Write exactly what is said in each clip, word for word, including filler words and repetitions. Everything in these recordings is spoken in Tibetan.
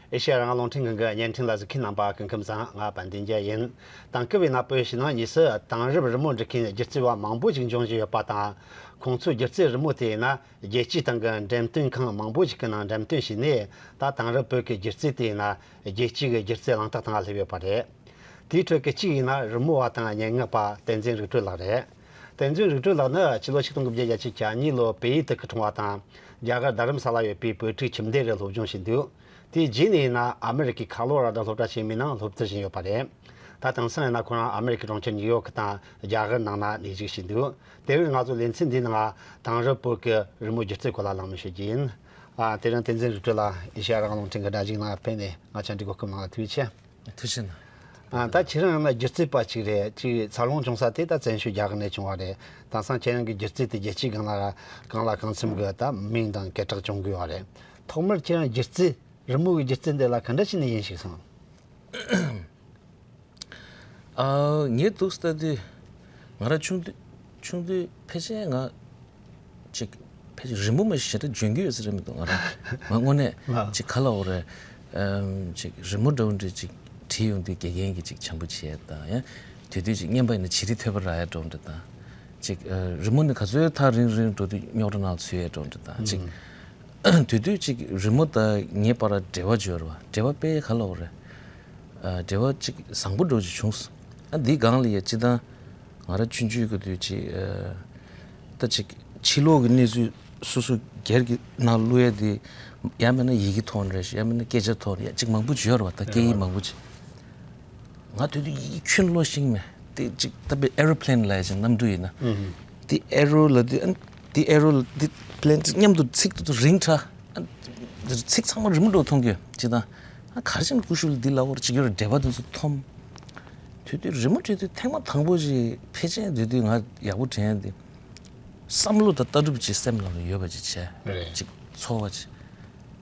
ཨེ་ཤེ་ཡ་རང་དབང་རླུང་འཕྲིན་ཁང་གི་བརྙན་འཕྲིན་ལ་གཟིགས་མཁན་རྣམ་པ་སྐུ་ཁམས་བཟང་། ང་དཔལ་ལྡན་རྒྱལ་ཡིན། དེང་སྐབས་ཡིན་ན་བོད་ཕྱི་ནང་གཉིས་སུ་དེང་རབས་རི་མོ་འབྲི་མཁན་སྒྱུ་རྩལ་བ་མང་པོ་ཞིག་འབྱུང་བཞིན་ཡོད་པ་དང་། ཁོང་ཚོའི་སྒྱུ་རྩལ་རི་མོ་དེ་ཡིན་ན་རྒྱལ་སྤྱིའི་སྟེང་གི་འགྲེམས་སྟོན་ཁང་མང་པོ་ཞིག་གི་ནང་འགྲེམས་སྟོན་བྱས་ནས། ད་དེང་རབས་བོད་ཀྱི་སྒྱུ་རྩལ་དེ་ཡིན་ན་རྒྱལ་སྤྱི་གི་སྒྱུ་རྩལ་གླེང་སྟེགས་སྟེང་ལ་སླེབས་ཡོད་པ་རེད། དེའི་ཁྲོད་ཀྱི་གཅིག་ཡིན་ན་རི་མོ་བ་དང་སྙན་ངག་པ་བསྟན་འཛིན་རིག་གྲོལ་ལགས་རེད། བསྟན་འཛིན་རིག་གྲོལ་ལགས་ནི་ཕྱི་ལོ་ཆིག་སྟོང་དགུ་བརྒྱ་བརྒྱད་ཅུ་གྱ་གཉིས་ལོར་པེ་ཡིས་དུ་ཁུལ་འཁྲུངས་པ་དང་། རྒྱ་གར་རྡ་རམ་ས་ལ་ཡོད་པའི་བོད་ཕྲུག་ཁྱིམ་སྡེ་རུ་སློབ་སྦྱོང་བྱས་འདུག་དེའི་རྗེས་ནས་ཡིན་ན་ཨ་མེ་རི་ཀའི་ཁ་ལོ་ར་ཌོ་སློབ་གྲྭ་ཆེན་མོའི་ནང་སློབ་མཐར་ཕྱིན་ཡོད་པ་རེད། ད་དེང་སང་ཡིན་ན་ཁོ་རང་ཨ་མེ་རི་ཀའི་གྲོང་ཁྱེར་ནིའུ་ཡོག་དང་རྒྱ་གར་ནང་ན་གནས་བཞུགས་བྱས་འདུག་དེ་རིང་ང་ཚོ་ལེ་ཚན་འདིའི་ནང་དེང་རབས་བོད་ཀྱི་རི་མོ་སྒྱུ་རྩལ་སྐོར་ལ་གླེང་མོལ་ཞུ་རྒྱུ་ཡིན། ཨ། དེ་རིང་བསྟན་འཛིན་རིག་གྲོལ་ལགས་ཨེ་ཤེ་ཡ་རང་དབང་རླུང་འཕྲིན་གྱི་སྒྲ་གཞུག་ནང་ཕེབས་ནས་ང་ཚོ་འདི་གོ་སྐབས་གནང་བ་ཐུགས་རྗེ་ཆེ། ཐུགས་རྗེ་གནང་། ཨ། ད་ཁྱེད་རང་ཡང་ན་སྒྱུ་རྩལ་པ་ཅིག་རེད། ཅིག་འཚར་ལོངས་བྱུང་ས་དེ་ད་བཙན་བྱོལ་རྒྱ་གར་ནས་བྱུང་བ་རེད། དེང་སང་ཁྱེད་རང་གི་སྒྱུ་རྩལ་དེ་རྒྱལ་སྤྱིའི་སྒང་ལ་གང་ལ་གང་འཚམ་གྱི་ད་མིང་དང་སྐད་གྲགས་བྱུང་དགོས་པ་རེད། ཐོག་མར་ཁྱེད་རང་སྒྱུ་རྩལ། རི་མོ་གི་སྒྱུ་རྩལ་འདི་ལ་ག་འདྲ་བྱས་ནས་ཡིན་ཞིག་སོང་། ཨ། ངས་འདུག་ལྟ་དུས། ང་རང་ཆུང་དུས་ཆུང་དུས་ཕལ་ཆེར་ང་ཅིག་ཕལ་ཆེར་རི་མོ་མ་ཞེ་དྲག་འཇོན་གྱི་ཡོད་ས་རེད་མི་འདུག་ང་རང་། ང་དངོས་གནས་ལགས། ཅིག་ག་ལབ་དགོས་རེད། ཨམ། ཅིག་རི་མོ་འདྲ་བོ་འདྲ་ཅིག་བྲིས་ཡོང་དུས་དགེ་རྒན་གྱིས་ཅིག་བྱམས་པོ་བྱས་དང་ཡང་། དེ་དུས་ཅིག་རྔན་པ་ཡིན་ན་བྱི་རིལ་ཐོད་པ་རག་ཡ་འདྲ་བོ་འདྲ་དང་། ཅིག་ཨ། རི་མོ་ནི་ག་ཚོད་ཐག་རིང་རིང་འགྲོ་དུས་རྙོག་དྲ་ནང་ཚུད་ཡ་འདྲ་བོ་འདྲ་དང་། ཅིག་ཨུམ། དེ་དུས་ཅིག་རི་མོ་དང་ངའི་བར་འབྲེལ་བ་བརྗོད་ར་བ། འབྲེལ་བ་དཔེ་ག་ལབ་དགོས་རེད། ཨ། འབྲེལ་བ་ཅིག་བཟང་པོ་འདྲ་བོ་ཅིག་བྱུང་སོང་། ཨ། འདིའི་སྒང་ལ་ཡ་སྤྱིར་བཏང་ང་རང་ཆུང་ཆུང་གི་དུས་ཅིག་ཨ། ད་ཅིག་ཕྱི་ལོགས་ཀྱི་གནས་ཚུལ་སོ་སོ་སྒེར་གྱི་ནང་བླུག་ཡ་དེ། ཡང་མིན་ན་ཡི་གེ་ཐོག་ནས་རེད་ཤག་ཡང་མིན་ན་སྐད་ཆ་ཐོག་ནས་ཡ་ཅིག་མང་པོ་ཅིག་ཡོད་རེད་བ། ད་སྐད་ཡིག་མང་པོ་ཅིག་ང་དེ་དུས་ཡི་གེ་ཁྱོན་ལོ་ཤེས་མེད། དེ་ཅིག་ད་དཔེ་ཨེ་རོ་པི་ལེན་ལབ་ཡ་ཅིག་གནམ་གྲུ་ཡིན་ན། ཨུ་ཧུ། དེ་ཨེ་རོ་ལབ་དུས། ཨ། དེ་ཨེ་རོ་ལབ་དེ་པི་ལེན་དེ་མཉམ་དུ་ཚིག་དེ་ཚོ་རིང་དྲགས། ཨ། ཚིག་ཚང་མ་རི་མོ་འདྲ་བོ་མཐོང་གི་ཡོད། ཅིག་དང་། ཨ། ག་རེ་བྱས་ནས་ཀུ་ཤུ་ལ་འདི་ལབ་དགོས་རེད་ཅིག་ཡོད་རེད། འགྲེལ་པ་དེ་ཚོ་མཐོང་། དེ་དུས་རི་མོ་བྲིས་དུས་ཐེངས་མ་དང་པོ་ཅིག་ཕལ་ཆེར་དེ་དུས་ང་ཡག་པོ་དྲན་ཡ་དེ། བསམ་བློ་དང་ལྟ་གྲུབ་ཅིག་སེམས་ནང་ལ་ཡོད་པ་ཅིག་བྱས། རེད། ཅིག་ཚོར་བ་ཅིག་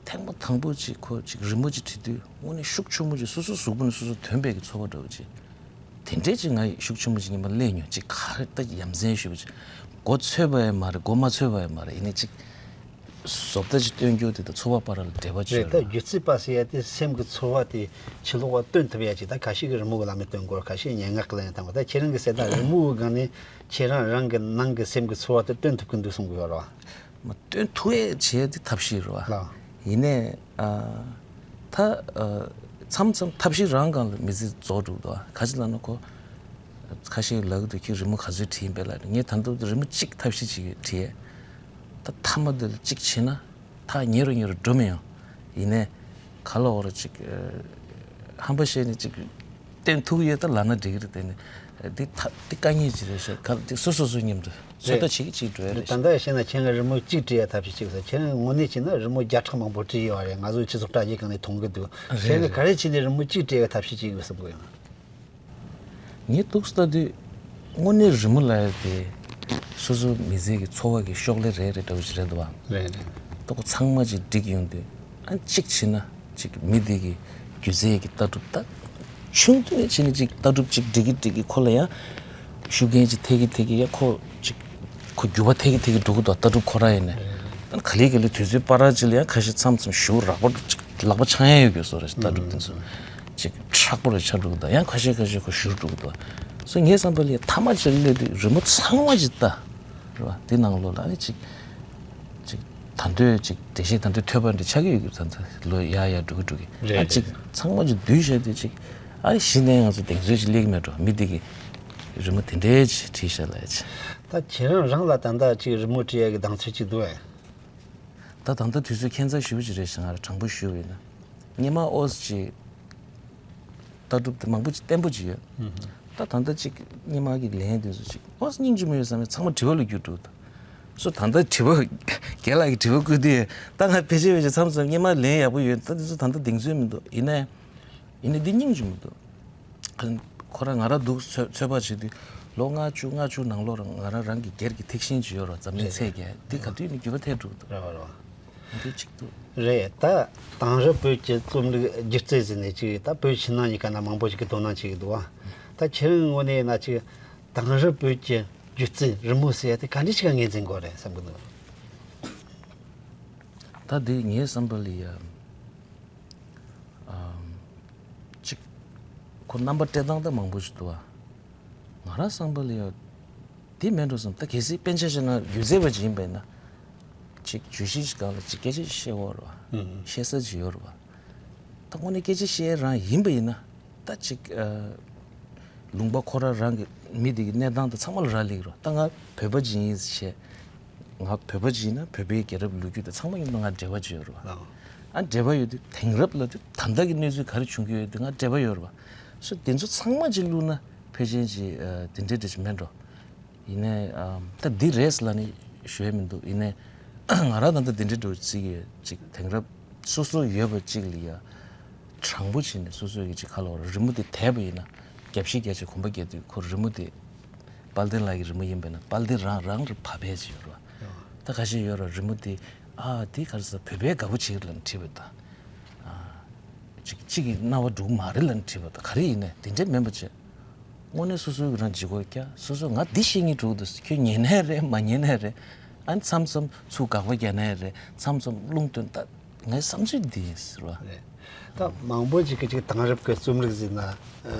ཐེངས་མ་དང་པོ་ཅིག་ཁོ་ཅིག་རི་མོ་ཅིག་བྲིས་དུས་དངོས་གནས་ཤུགས་ཆེན་པོ་ཅིག་སོ་སོའི་གཟུགས་པོ་ནས་སོ་སོ་ཐོན་པའི་གི་ཚོར་བ་འདྲ་བོ་ཅིག་དེ་འདྲས་ཅིག་ང་ཡི་ཤུགས་ཆེན་པོ་ཅིག་ངས་མར་སླེབས་མྱོང་། ཅིག་ག་རེ་ད་ཡ་མཚན་ཞེ་པོ་ཅིག་མགོ་ཚོས་པ་ཡང་མ་རེད། མགོ་མ་ཚོས་པ་ཡང་མ་རེད། ཡིན་ནའི་ཅིག་བཟོ་ལྟ་ཅིག་སྟོན་རྒྱུ་དེ་དང་ཚོར་བ་བར་ལ་འབྲེལ་བ་ཅིག་རེད། ཡོད་ད་རེད། སྒྱུ་རྩལ་པ་ཟེར་ཡ་དེ་སེམས་ཀྱི་ཚོར་བ་དེ་ཕྱི་ལོགས་ལ་སྟོན་ཐུབ་ཡ་ཅིག་ད་ཁ་ཤས་ཀྱིས་རི་མོ་གི་ལམ་ནས་སྟོན་གོ། ཁ་ཤས་སྙན་ངག་གི་ལམ་ནས་སྟོན་གོ། ད་ཁྱེད་རང་གིས་ཟེར་ད་རི་མོ་གི་སྒང་ནས་ཁྱེད་རང་རང་གི་ནང་གི་སེམས་ཀྱི་ཚོར་བ་དེ་སྟོན་ཐུབ་ཀྱི་འདུག་གསུང་གི་ཡོད་རེད་བ། མ་སྟོན་ཐུབ་ཡས་བྱས་དེ་ཐབས་ཤེས་རེད་བ། ལགས། ཡིན་ནའི། ཨ། ད། ཨ། མཚམས་མཚམས་ཐབས་ཤེས་རང་སྒང་ལ་མི་ཚེ་རྫོགས་འགྲོ་གི་འདུག་བ། ག་ཅི་ལབ་ན་ཁོ། ཁ་ཤས་ལབ་ཀྱི་འདུག་ཁྱེད་རི་མོ་ག་ཚོད་བྲིས་ཡིན་པས་ལབ་ནས། ངས་ད་ལྟ་རི་མོ་གཅིག་ཐབས་ཤེས་བྱེད་ཀྱི་བྲིས་ཡས། ད་མཐའ་མ་དེ་ལ་གཅིག་བྱས་ན་ད་ཉེ་རུ་ཉེ་རུ་འགྲོ་མི་ཡོང་། ཡིན་ནའི། ག་ལབ་དགོས་རེད་ཅིག་ཨ། ཧམ་པ་བཤད་ནས་ཅིག་སྟོན་ཐུབ་ཡོད་ད་ལབ་ན་འགྲིག་གི་རེད། དེ་ནི་འདི་ཐ་འདི་དཀའ་ངལ་ཅིག་རེད་ཤག་ག་འདི་སོ་སོ་སོ་མཉམ་དུ་ཚོད་ལྟ་བྱེད་ཀྱི་ཅིག་འགྲོ་ཡ་རེད་ཤག་ད་ལྟ་བཤད་ན་ཁྱེད་ཀྱིས་རི་མོ་གཅིག་བྲིས་ཡ་ཐབས་ཤེས་བྱེད་དགོས་ཟེར། ཁྱེད་རང་དངོས་གནས་བྱས་ན་རི་མོ་བརྒྱ་ཕྲག་མང་པོ་བྲིས་ཡོད་རེད། ང་ཚོ་སྤྱི་ཚོགས་དྲ་རྒྱའི་སྒང་ནས་མཐོང་གི་འདུག་ཁྱེད་རང་གིས་ག་རེ་བྱས་ནས་རི་མོ་གཅིག་བྲིས་ཡ་ཐབས་ཤེས་བྱེད་དགོས་བསམ་གི་ཡོད། ངས་འདུག་ལྟ་དུས་དངོས་གནས་རི་མོ་ལབ་ཡ་དེ་སོ་སོ་མི་ཚེ་གི་འཚོ་བ་གི་ཤོག་ལྷེ་རེ་རེ་འདྲ་བོ་ཞིག་རེད་འདུག་བ། རེད་རེད། ད་ཁོ་ཚང་མ་ཅིག་བསྒྲིགས་ཡོང་དུས། ཨ། གཅིག་བྱས་ན་ཅིག་མི་དེ་གི་སྒྱུ་རྩལ་གྱི་ལྟ་གྲུབ་ད། ཆུང་དུས་ནས་བྱས་ནས་ཅིག་ལྟ་གྲུབ་ཅིག་སྒྲིག་གི་སྒྲིག་གི་ཁོ་ལ་ཡང་ཤུགས་རྐྱེན་ཅིག་ཐེབས་ཀྱི་ཐེབས་ཀྱི་ཡང་ཁོ་ཅིག་ཁོ་འགྱུར་བ་ཐེབས་ཀྱི་ཐེབས་ཀྱི་འགྲོ་གི་འདུག་ལྟ་གྲུབ་ཁོ་རང་ཡིན་ནའི། ད་ག་ལེ་ག་ལེ་དུས་ཚོད་བར་ཅིག་ལ་ཡང་ཁ་ཤས་མཚམས་མཚམས་ཞེ་པོ་རགས་པ་ཅིག་ལག་པ་འཆང་ཡ་ཡོད་དགོས་བཟོ་འདྲ་ཞིག་ལྟ་གྲུབ་དེ་ཚོ་ཅིག་མཁྲེགས་པོ་རེ་ཆགས་འགྲོ་གི་འདུག་ཡང་ཁ་ཤས་ཁ་ཤས་ཁོ་བཞུར་འགྲོ་གི་འདུག་སོ་ངའི་བསམ་པ་ལ་ཡ་མཐའ་མ་ཅིག་སླེབས་དུས་རི་མོ་ཚང་མ་ཅིག་ལྟ། རེད་བ། དེ་ནང་ལོགས་ལ་ཨ་ནི་ཅིག་ཅིག་ད་འདོད་ཅིག་འགྲེལ་བཤད་ད་འདོད་ཐོས་པ་འདྲ་ཆགས་ཀྱི་ཡོད་ཀྱི། ད་ལྟ་ལོ་ཡར་ཡར་འགྲོ་གི་འགྲོ་གི་རེད། ཨ་ཅིག་རེད། ཚང་མ་ཅིག་བསྡུས་བཞག་དུས་ཅིག་ཨ་གཞི་ནས་ང་ཚོ་གདེང་ཚོད་ཅིག་སླེབས་ཀྱི་མེད་འགྲོ། མི་དེ་གིས་རི་མོ་དེ་འདྲའི་ཅིག་བྲིས་ཤག་ལབ་ཡ་ཅིག་ད་ཁྱེད་རང་རང་ལ་ད་ལྟ་ཅིག་རི་མོ་བྲིས་ཡ་གི་གདེང་ཚོད་ཅིག་འདུག་གས། ད་ད་ལྟ་དུས་ཚོད་ཁྱད་མཚར་ཞེ་པོ་ཅིག་རེད་ཤག་ང་རང་དྲང་པོ་ཞུ་བ་ཡིན་ན། སྔོན་མ་ཨོ་ཙི་ཅིག་ལྟ་གྲུབ་དེ་མང་པོ་ཅིག་བརྟན་པོ་ཅིག་ཡོད། ཨུ་ཧུ། ད་ད་ལྟ་ཅིག་སྔོན་མ་གི་ལན་དེ་ཚོ་ཅིག་ཨོ་སྙིང་རྗེ་མོ་ཡོད་བསམ་ནས་ཚང་མ་དྲི་བ་ལ་བསྒྱུར་འགྲོ་གི་འདུག་སོ་ད་ལྟ་དྲི་བ་རྒན་ལགས་ཀྱིས་དྲི་བ་བསྐུར་དུས་ད་ང་ཕལ་ཆེར་ཕལ་ཆེར་མཚམས་མཚམས་སྔོན་མ་ལན་ཡག་པོ་ཡོད། ད་དེ་ཚོ་ད་ལྟ་གདེང་ཚོད་མི་འདུག་ཡིན་ནའི་ཡིན་ནའི་འདི་སྙིང་རྗེ་མོ་འདུག་ཁོ་རང་ང་རང་འདུག་ཚོད་ཚོད་དཔག་བྱེད་དུས་ལོ་ལྔ་བཅུ་ལྔ་བཅུ་ནང་ལོགས་རང་ང་རང་རང་གི་སྒེར་གྱི་ཐེག་ཆེན་ཅིག་ཡོད་རེད། འཛམ་གླིང་ཚད་བརྒལ་འདི་ག་དུས་ནས་འགྱུར་བ་ཐེབས་འགྲོ་གི་འདུག་རེད་བ་རེད་བ། འདི་གཅིག་འདུག་རེད། ད་དེང་རབས་བོད་ཀྱི་རྩོམ་རིག་སྒྱུ་རྩལ་ཟེར་ནས་ཅིག་ད་བོད་ཕྱི་ནང་གཉིས་ཀ་ན་མང་པོ་ཞིག་གིས་དོ་སྣང་བྱེད་ཀྱི་འདུག་བ། ད་ཁྱེད་རང་ངོས་ནས་ཡིན་ན་ཅིག་དེང་རབས་བོད་ཀྱི་སྒྱུ་རྩལ་རི་མོ་ཟེར་ཡ་དེ་ག་འདྲ་ཞིག་ལ་ངོས་འཛིན་དགོས་རེད་བསམ་གྱི་འདུག་ད་དེ་ངའི་བསམ་པ་ལ་ཡ། ཁོ་རྣམ་པ་སྤྲད་སྟངས་ད་མང་པོ་ཞིག་འདུག་བ། ང་རང་བསམ་པ་ལ་ཡང་དེ་མིན་འགྲོ་བསམ། ད་གལ་སྲིད་སྤེན་ཆ་བཤད་ན་སྒྱུ་རྩལ་པ་ཅིག་ཡིན་པས་ན། ཅིག་བརྗོད་གཞི་ཞིག་སྒང་ལ་ཅིག་སྐད་ཆ་བཤད་དགོས་རེད་བ། ཨུ། བཤད་ས་ཅིག་ཡོད་རེད་བ། ད་དངོས་གནས་སྐད་ཆ་བཤད་རང་ཡིན་པ་ཡིན་ན། ད་ཅིག་ཨ། ལུང་པ་ཁོ་རང་རང་གི་མི་དེ་གི་གནས་སྟངས་དང་ཚང་མ་ལ་རག་ལས་ཀྱི་རེད། ད་ང་བོད་པ་ཅིག་ཡིན་ཞེས། ང་བོད་པ་ཅིག་ཡིན་ན་བོད་པའི་རྒྱལ་རབས་ལོ་རྒྱུས་དང་ཚང་མ་མཉམ་དུ་ང་འབྲེལ་བ་ཅིག་ཡོད་རེད་བ། ཨ། འབྲེལ་བ་ཡོད་དུས་དེང་རབས་ལ་དུས་ད་ལྟ་གི་གནས་ཚུལ་ག་རེ་བྱུང་གི་ཡོད་དེ་ང་འབྲེལ་བ་ཡོད་རེད་བ། སོ་དེ་ཚོ་ཚང་མ་ཅིག་བླུགས་ན་ཕལ་ཆེར་ཅིག་ཨ། དེ་འདྲའི་འདྲ་ཅིག་མེད་འགྲོ། ཡིན་ནའི་ཨ། ད་འདི་རེད་ལབ་ནས་ཞུ་ཡས་མི་འདུག། ཡིན་ནའི་ང་རང་ད་ལྟ་འདི་འདྲའི་འགྲོ་རྩིས་ཀྱི་ཅིག་དེང་རབས་སོ་སོ་ཡོད་པ་ཅིག་ལ་ཡ། དྲང་པོ་བྱས་ནས་སོ་སོ་གི་ཅིག་ཁ་ལོ་རི་མོ་དེ་དེད་པ་ཡིན་ན། རྒྱབ་བཤིག་རྒྱ་ཆེ་གོམ་པ་རྒྱག་དུས་ཁོ་རི་མོ་དེ། དཔལ་ལྡན་ལགས་ཀྱི་རི་མོ་ཡིན་པས་ན་དཔལ་ལྡན་རང་རང་ལ་བབ་པ་ཅིག་ཡོད་རེད་བ། ད་ཁ་ཤས་ཡོད་རེད་རི་མོ་དེ། ཨ་དེ་ག་རེ་ཟེར་བོད་པའི་དགའ་པོ་བྱེད་ལབ་ནས་བྲིས་པ་དང་། ཨ། ཅིག་གཅིག་གི་རྣ་བ་འགྲོ་གི་མ་རེད་ལབ་ནས་བྲིས་པ་དང་ག་རེ་ཡིན་ནའི་དེ་འདྲས་མིན་པ་བྱས། དངོས་གནས་སོ་སོའི་རང་ལྗིད་ཁོག་རྒྱག་སོ་སོ་ང་འདི་ཤེས་ངེས་འགྲོ་གི་འདུག། ཁྱོད་ཉན་ནའི་རེད་མ་ཉན་ནའི་རེད། ཨ་ནི་མཚམས་མཚམས་ཚུར་དགག་པ་རྒྱག་ནའི་རེད། མཚམས་མཚམས་རླུང་བཏོན། ད་ངའི་བསམ་ཚུལ་འདི་ཡིན་ཟེར་བ། རེད། ད་མང་པོ་ཅིག་གིས་ཅིག་དེང་རབས་ཀྱི་རྩོམ་རིག་ཟེར་ན། ཨ།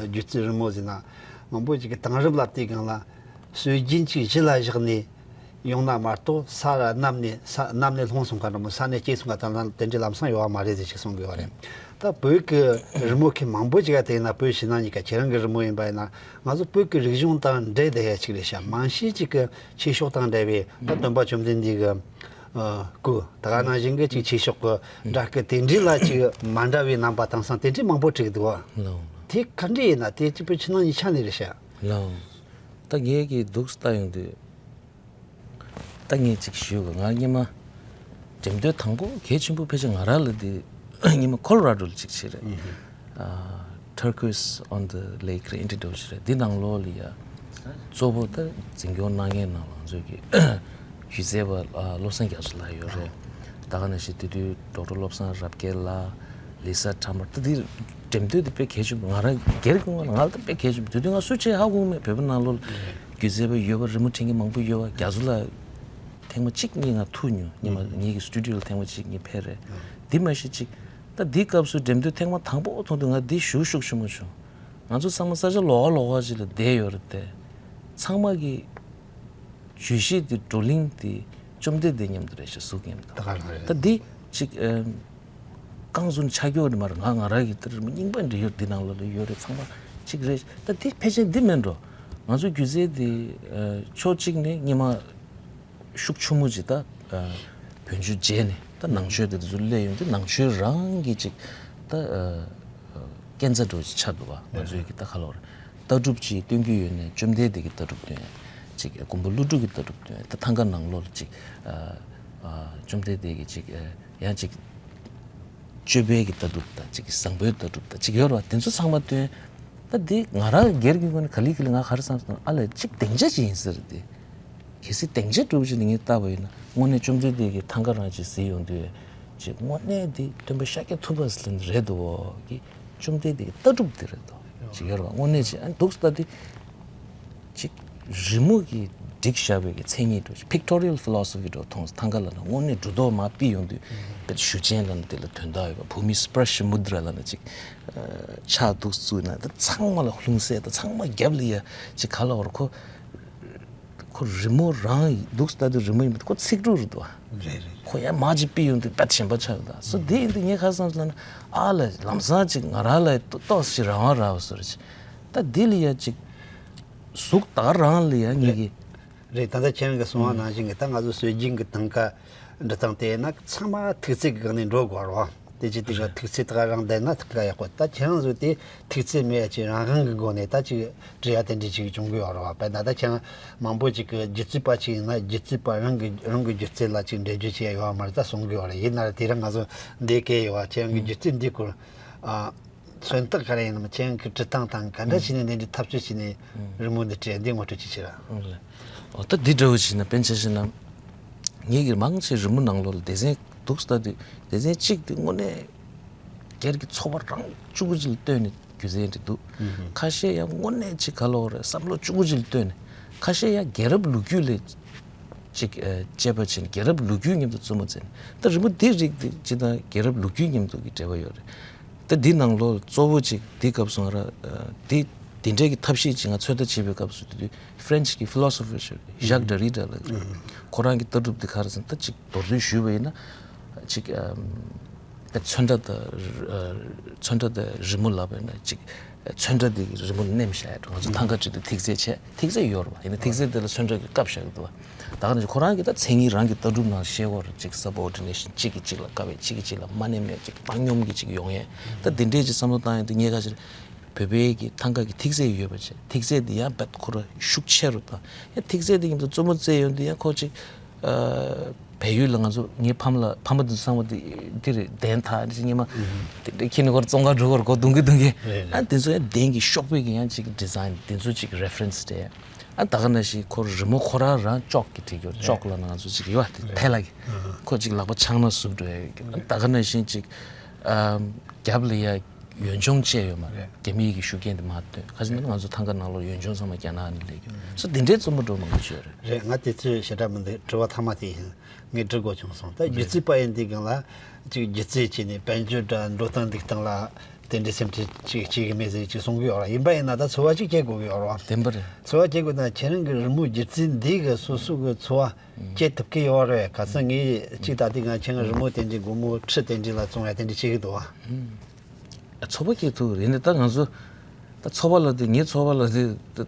སྒྱུ་རྩལ་རི་མོ་ཟེར་ན། མང་པོ་ཅིག་གིས་དེང་རབས་ལབ་དུས་སྒང་ལ། སྲོལ་རྒྱུན་ཅིག་གཞི་ལ་བཞག་ནས་ཡོང་ན་མ་གཏོགས། ས་ར་གནམ་ནས་ས་གནམ་ནས་ལྷུང་སོང་ག་འདྲ་མོ། ས་ནས་སྐྱེས་སོང་ག་ད་ལ་དེ་འདྲའི་ལམ་སང་ཡོད་པ་མ་རེད་ཟེར་ཅིག་གསུང་གི་ཡོད་རེད། ད་བོད་ཀྱི་རི་མོ་མཁན་མང་པོ་ཅིག་ག་དེ་ཡིན་ན་བོད་ཕྱི་ནང་གཉིས་ཀ་ཁྱེད་རང་གི་རི་མོ་ཡིན་པ་ཡིན་ན་ང་ཚོ་བོད་ཀྱི་རིག་གཞུང་དང་འབྲེལ་བསྡད་ཡ་ཅིག་རེད་ཤག། མང་ཤས་ཅིག་གི་ཆོས་ཕྱོགས་དང་འབྲེལ་བའི་ད་སྟོན་པ་བཅོམ་ལྡན་འདས་ཀྱི་ཨ། སྐུ་ད་ག་ནང་བཞིན་གྱི་ཅིག་ཆོས་ཕྱོགས་ཀྱི་འདྲ་སྐུ་དེ་འདྲའི་ལ་ཅིག་མ་འདྲ་བའི་རྣམ་པ་དེང་སང་དེ་འདྲའི་མང་པོ་བྲིས་འདུག་བ། ལགས། དེ་ག་འདྲ་ཡིན་ན་དེ་ཅིག་བོད་ཕྱི་ནང་གཉིས་ཆ་ནས་རེད་ཤག། ལགས། ད་ངས་ཀྱི་འདུག་ལྟ་ཡོང་དུས། ད་ངས་ཅིག་ཞུ་གི། ང་སྔོན་མ་འགྲེམས་སྟོན་དང་པོ་གལ་ཆེན་པོ་ཕལ་ཆེར་ང་རང་ལ་འདི་སྔོན་མ་ཁོ་ལོ་ར་ཌོ་ལ་ཅིག་བྱས་རེད། ཨ། Turquoise on the Lake རེད། ཨེ་འདྲ་འདྲ་བོ་ཞིག་རེད། འདི་ནང་ལོགས་ལ་ཡ་གཙོ་བོ་ད་འཛིན་སྐྱོང་གནང་མཁན་ནང་ལ་ང་ཚོ་གི་སྒྱུ་རྩལ་པ་ཨ། བློ་བཟང་རྒྱ་མཚོ་ལགས་ཡོད་རེད། ད་ག་ནང་བཞིན་དེ་དུས་ཌོག་ཊར་བློ་བཟང་རབ་རྒྱས་ལགས། ལི་ས་ཁྲ་མར། ད་འདི་འགྲེམས་སྟོན་དེ་དཔེ་གལ་ཆེན་པོ། ང་རང་སྒེར་གྱི་ངོས་ནས་ང་ལ་ད་དཔེ་གལ་ཆེན་པོ། དེ་དུས་ང་སུ་བྱས་ཧ་གོ་མེད། བོད་པ་ནང་ལོགས་ལ་སྒྱུ་རྩལ་པ་ཡོད་པ། རི་མོ་འབྲི་མཁན་མང་པོ་ཡོད་པ། རྒྱ་མཚོ་ལགས་ཐེངས་མ་གཅིག་གཉིས་ང་ཐུག་མྱོང་། ཉི་མ་ངེད་ཀྱི་སི་ཊུ་ཌི་ཡོ་ལ་ཐེངས་མ་གཅིག་གཉིས་ཕེབས་རེད། འདི་མ་གཞི་གཅིག་ད་འདི་སྐབས་སུ་འགྲེམས་སྟོན་ཐེངས་མ་དང་པོ་མཐོང་དུས་ང་འདི་ཞེ་པོ་ཤུགས་ཆེན་པོ་བྱུང་། ང་ཚོ་ཚང་མ་ས་ཆ་ལོགས་ཀ་ལོགས་ཀ་ཅིག་ལ་བསྡད་ཡོད་རེད་དེ། ཚང་མ་གི་བརྗོད་གཞི་དེ་བགྲོ་གླེང་དེ་བཅོམ་ལྡན་འདས་མཉམ་དུ་རེད་ཤག། གཟུགས་མཉམ་དུ། ད་ག་རང་རེད། ད་འདི་ཅིག་ཨ། རྐང་བཙུགས་ཆགས་ཀྱི་ཡོད་མ་རེད། ང་ང་རང་གི་ད་རི་མོ་རྙིང་པ་འདྲ་ཡོད། འདི་ནང་ལོགས་ལ་ཡོད་རེད། ཚང་མ་གཅིག་རེད། ད་འདི་ཕལ་ཆེར་འདི་མིན་འགྲོ། ང་ཚོ་སྒྱུ་རྩལ་འདི་ཨ། ཕྱོགས་གཅིག་ནས་སྔོན་མ་ཤུགས་ཆེན་པོ་ཅིག་ད་ཨ། བོད་བརྒྱུད་བརྗེས་ནས་ད་ནང་ཆོས་དེ་ཚོ་སླེབས་ཡོང་དུས་ནང་ཆོས་རང་གི་ཅིག་ད་ཨ། སྐས་འཛེག་འདྲ་བོ་ཅིག་ཆགས་འདུག་བ། ང་ཚོའི་གི་ད་ག་ལབ་དགོས་རེད། ལྟ་གྲུབ་ཅིག་སྟོན་གྱི་ཡོད་ནའི་བཅོམ་ལྡན་འདས་ཀྱི་ལྟ་གྲུབ་སྟོན་ཡ་ཅིག། མགོན་པོ་ཀླུ་སྒྲུབ་ཀྱི་ལྟ་གྲུབ་སྟོན་ཡ། ད་ཐང་ག་ནང་ལོགས་ལ་ཅིག་ཨ། ཨ། བཅོམ་ལྡན་འདས་ཀྱི་ཅིག་ཨ། ཡང་ཅིག་སྤྱོད་པའི་གི་ལྟ་གྲུབ་དང་ཅིག་བཟང་པོའི་ལྟ་གྲུབ་དང་ཅིག་ཡོད་རེད་བ། དེ་ཚོ་ཚང་མ་སྟོན། ད་འདི་ང་རང་སྒེར་གྱི་ངོས་ནས་ག་ལེ་ག་ལེ་ང་ག་རེ་བསམ་སོང་ཨ་ལས་ཅིག་སྡིངས་ཆ་ཅིག་ཡིན་ཟེར་ཏེ། གལ་སྲིད་སྡིངས་ཆ་འདྲ་བོ་ཅིག་ནས་ངས་བལྟས་པ་ཡིན་ན་དངོས་གནས་བཅོམ་ལྡན་འདས་ཀྱི་ཐང་ག་རང་ཅིག་གཟིགས་ཡོང་དུས་ཅིག་དངོས་གནས་འདི་སྟོན་པ་ཤཱཀྱ་ཐུབ་པ་ཟེར་ནི་རེད་དོ་གི། བཅོམ་ལྡན་འདས་ཀྱི་ལྟ་གྲུབ་འདི་རེད་དོ་ཅིག་ཡོད་རེད་བ། དངོས་གནས་ཅིག་ཨ་འདུག་ལྟ་དུས་ཅིག་རི་མོ་གི་བསྒྲིགས་བཞག་པའི་གི་མཚན་ཉིད་འདྲ་བོ་ཅིག། Pictorial Philosophy འདྲ་བོ་མཐོང་སོང་། ཐང་ག་ལ་ན་དངོས་གནས་འབྲུ་རྡོག་མར་ཕུད་ཡོང་དུས་དཔེ་ཞུ་ཅན་ལབ་ན་དེ་ལ་དོན་དག་ཡོད་པ། བྷུ་མི་སྤར་ཤ་མུ་དྲ་ལབ་ན་ཅིག་ཕྱག་འདུག་བཙུགས་ན་ད་ཚང་མ་ལ་ལྷུང་བཟེད་དང་ཚང་མ་རྒྱབ་ལ་ཡ་ཅིག་ག་ལབ་དགོས་རེད། ཁོ་ཁོ་རི་མོ་རང་འདུག་ལྟ་དུས་རི་མོ་ཡིན་པ་ཁོ་ཚིག་འབྲུ་རེད་དོ། རེད་རེད། ཁོ་ཡང་མར་ཅིག་ཕུད་ཡོང་དུས་དཔེ་གཞན་པ་ཆགས་ཡོང་ད་སོ། དེ་ཡིན་དུས་ངས་ག་རེ་བསམ་སོང་ལབ་ན་ཨ་ལས་ལམ་སང་ཅིག་ང་རང་ལ་ཏོག་ཙམ་ཅིག་རང་དབང་རག་པ་བཟོ་འདྲ་ཅིག། ད་འདི་ལ་ཡ་ཅིག་གཟུགས་ད་ག་རང་ལ་ཡ་ངེད་ཀྱི། རེད། ད་ལྟ་ཁྱེད་རང་གིས་གསུངས་པ་ནང་བཞིན་གྱི་ད་ང་ཚོ་སྲོལ་རྒྱུན་གྱི་ཐང་ག་འབྲི་སྟངས་དེ་ཡིན་ན་ཚང་མ་ཐིག་ཚད་ཀྱི་སྒང་ནས་འགྲོ་དགོས་རེད་བ། དེ་ཅི་ཐིག་ག་ཐིག་ཚད་ད་ག་རང་ལྡན་ན་ཐང་ག་ཡག་པོ། ད་ཁྱེད་རང་ཚོ་དེ་ཐིག་ཚད་མེད་ཡ་ཅིག་རང་དབང་གི་སྒོ་ནས་ད་ཅིག་འབྲི་ཡ་དེ་འདྲ་ཅིག་བྱུང་གི་ཡོད་རེད་བ། བས་ན་ད་ཁྱེད་རང་མང་པོ་ཅིག་གི་སྒྱུ་རྩལ་པ་ཅིག་ཡིན་ན་སྒྱུ་རྩལ་པ་རང་གི་རང་གི་སྒྱུ་རྩལ་ལ་ཅིག་འགྲེལ་བརྗོད་བྱེད་ཡ་ཡོད་བ་མ་རེད་ད་གསུང་གི་ཡོད་རེད། ཡིན་ན་ར་དེ་རིང་ང་ཚོ་འདི་གས་ཡོད་བ། ཁྱེད་རང་གི་སྒྱུ་རྩལ་འདི་སྐོར་ཨ། མཚོན་རྟགས་ག་རེ་ཡིན་ནམ། ཁྱེད་རང་གི་འབྲི་སྟངས་དང་ག་འདྲ་བྱས་ནས་འདི་འདྲའི་ཐབས་ཇུས་བྱས་ནས་རི་མོ་འདི་བྲིས་འདི་ངོ་སྤྲོད་ཅིག་བྱེད་ར། ཨོ་ལེ། ཨོ་ད་འདི་འདྲ་བོ་བྱས་ན་དཔེ་ཆ་བཞག་ན། ངེད་ཀྱི་མང་ཆེ་རི་མོ་ནང་ལོགས་ལ་སྡེ་ཚན་འདུག་ལྟ་དུས་སྡེ་ཚན་གཅིག་དེ་དངོས་གནས་སྒེར་གྱི་ཚོར་བ་རང་གཅིག་པུ་ཅིག་ལ་ལྟོས་ནས་སྒྱུ་རྩལ་འདི་འདུག། ཁ་ཤས་ཡང་དངོས་གནས་ཅིག་ག་ལབ་དགོས་རེད་བསམ་བློ་གཅིག་པུ་ཅིག་ལ་ལྟོས་ནས། ཁ་ཤས་ཡང་རྒྱལ་རབས་ལོ་རྒྱུས་ལ་ཅིག་ཨ་དཔྱད་པ་བྱས་ནས་རྒྱལ་རབས་ལོ་རྒྱུས་མཉམ་དུ་རྩོམ་པ་བྱས་ནས། ད་རི་མོ་འདི་རིགས་འདི་སྤྱིར་བཏང་རྒྱལ་རབས་ལོ་རྒྱུས་མཉམ་དུ་གི་འབྲེལ་བ་ཡོད་རེད། ད་འདི་ནང་ལོགས་གཙོ་བོ་ཅིག་འདི་སྐབས་སུ་ང་ར་འདི་འདི་འདྲའི་གི་ཐབས་ཤེས་ཅིག་ང་ཚོད་ལྟ་བྱེད་པའི་སྐབས་སུ་དེ་དུས་ཧྥ་རན་ཆི་གི་ཕི་ལོ་སོ་ཕར་ཞག་ཌེ་རི་ཌ་ལ་ཁོ་རང་གི་ལྟ་གྲུབ་འདི་ག་རེ་ཟེར་ན་ད་ཅིག་མདོར་བསྡུས་ཞུས་པ་ཡིན་ན་ཅིག་ཨམ། པའི་ཚོན་ཁྲ་དང་། ཚོན་ཁྲ་དང་རི་མོ་ལབ་པ་ཡིན་ན་ཅིག་ཚོན་ཁྲ་དེ་རི་མོ་ནེམ་བཞག་ཡ་འགྲོ། ང་ཚོ་ཐང་ག་བྲིས་དུས་ཐིག་ཚད་བྱས། ཐིག་ཚད་ཡོད་རེད་པ། ཡིན་ན་ཐིག་ཚད་དེ་ལ་ཚོན་ཁྲ་གིས་བཀབ་བཞག་གི་འདུག་པ། ད་ག་ནང་བཞིན་ཁོ་རང་གིས་ད་མཚན་ཉིད་རང་གི་ལྟ་གྲུབ་ནང་བཤད་ཀྱི་ཡོད་རེད། ཅིག་སབ་ཨོར་ཌི་ནེ་ཤན། གཅིག་གིས་གཅིག་ལ་བཀབ་པས་གཅིག་གིས་གཅིག་ལ་མ་ནེམ་ནས་ཅིག་བཏང་སྙོམས་ཀྱིས་ཅིག་ཡོང་ཡས། ད་དེ་འདྲས་ཅིག་བསམ་བློ་བཏང་ཡོང་དུས་ངས་ཁ་ཅིག་བོད་པའི་གི་ཐང་ག་གི་ཐིག་ཚད་ཡོད་པ་བྱས། ཐིག་ཚད་དེ་ཡང་རྦད་ཁོ་ར་ཤུགས་ཆེ་རུ་བཏང་ཡ། ཐིག་ཚད་དེ་ཡིན་དུས་རྩུབ་མོ་བརྩེགས་ཡོང་དུས་ཡང་ཁོ་ཅིག་ཨ། བལ་ཡུལ་ལ་ང་ཚོ་ངའི་ཕ་མ་ལ་ཕ་མ་དེ་ཚོ་ཚང་མ་དེ་དེ་རེད། གདན་ཐག་དེ་ཚོ་སྔོན་མ་དེ་འདྲ་ཁྱེར་ནས་ཁོ་ར་བཙོན་ཁང་འགྲོ་གི་རེད། སྒོ་རྡུང་གི་རྡུང་གི། རེད་རེད། ཨ། དེ་ཚོ་ཡང་གདན་གྱི་གཤོག་པའི་གི་ཡང་ཅིག་ཌི་ཛ་ཡིན་དེ་ཚོ་ཅིག་རེ་ཕ་རེན་སི་རེད། ཨ། ད་ག་ནང་བཞིན་ཁོ་རི་མོ་ཁོ་རང་རང་ཅོག་གིས་བྲིས་ཀྱི་ཡོད། ཅོག་ལབ་ན་ང་ཚོ་ཅིག་ཡོད་པ་དེ་ཐལ་ལ་གི། ཁོ་ཅིག་ལག་པ་འཆང་ན་ཟུག་འགྲོ་ཡ་ཡོད་གི། ཨ། ད་ག་ནང་བཞིན་ཅིག་ཨམ། རྒྱབ་ལ་ཡ་ཡོན་ཆུང་བཅས་ཡོད་མ་རེད། རྒྱ་མིའི་གི་ཤུགས་རྐྱེན་དེ་མ་ཐོན། ག་ཅི་ན་ང་ཚོ་ཐང་ག་ནང་ལོགས་ཡོན་ཆུང་ཚང་མ་རྒྱ་ནག་ནས་སླེབས་ཀྱི་སོ། དེ་འདྲའི་རྩུབ་མོ་འགྲོ་མང་པོ་ཅིག་ཡོད་རེད། རེད། ང་དེ་ཚོའི་ཞེ་དྲག་མི་འདུག་དྲི་བ་ཐ་མ་དེ་ཡིན། ངས་འདྲི་དགོས་བྱུང་སོང་། ད་སྒྱུ་རྩལ་པ་ཡིན་དུས་སྒང་ལ་ཅིག་སྒྱུ་རྩལ་བྱས་ནས་དཔལ་འབྱོར་དང་འགྲོ་སྟངས་འདུག་སྟངས་ལ་དེ་འདྲའི་སེམས་ཁྲལ་ཅིག་བྱེད་ཀྱི་མེད་ཟེར་ཅིག་གསུང་གི་ཡོད་རེད། ཡིན་པ་ཡིན་ན་ད་ཚོར་བ་ཅིག་སྐྱེ་དགོས་ཀྱི་ཡོད་རེད་བ། བདེན་པ་རེད། ཚོར་བ་སྐྱེ་དགོས་ན་ཁྱེད་རང་གི་རི་མོ་སྒྱུ་རྩལ་འདི་གི་སོ་སོ་གི་ཚོར་བ་སྐྱེ་ཐུབ་ཀྱི་ཡོད་རེད། ག་ས་ངས་ཅིག་ད་ལྟའི་ང་ཁྱེད་རང་རི་མོ་དེ་འདྲའི་སྒོར་མོ་ཁྲི་དེ་འདྲའི་ལ་བཙོང་ཡ་དེ་འདྲ་བྱེད་ཀྱི་འདུག་བ། ཚོར་བ་སྐྱེ་ཐུབ་རེད་ནི། ད་ང་ཚོ་ད་ཚོར་བ་ལ་དེ་ངའི་ཚོར་བ་ལ་དེ་ད་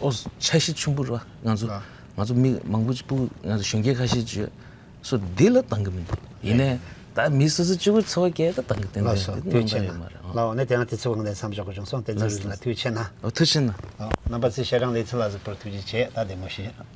ཨོ་འཆར་གཞི་ཆེན་པོ་རེད་བ། ང་ཚོ་ལ། ང་ཚོ་མི་མང་པོ་ཅིག་སྤུ་གུ་ང་ཚོ་གཞོན་སྐྱེས་ཁ་ཤས་ཅིག་ཡོད་སོ། འདི་ལ་བཏང་གི་མི་འདུག་ཡིན་ནའི་ད་མི་སོ་སོ་གཅིག་པུ་ཚོར་བ་སྐྱེ་ད་བཏང་གི་བསྟན་ལགས་འདུག་སོ། ཐུགས་རྗེ་ཆེ་གནང་། ཡོད་མ་རེད། ལགས་འོ་ན་དེ་ཡང་དུས་ཚོད་གང་དེ་མཚམས་འཇོག་དགོས་བྱུང་སོང་། བསྟན་འཛིན་ལགས་ལགས་སོ། ཐུགས་རྗེ་ཆེ་གནང་། ཨོ་ཐུགས་རྗེ་གནང་། ལགས་རྣམ་པ་ཚོས་ཞལ་གྲངས་ལེ་ཚན་ལ་གཟིགས་པར་ཐུགས་རྗེ་ཆེ། ད་བདེ་མོ་བྱོས།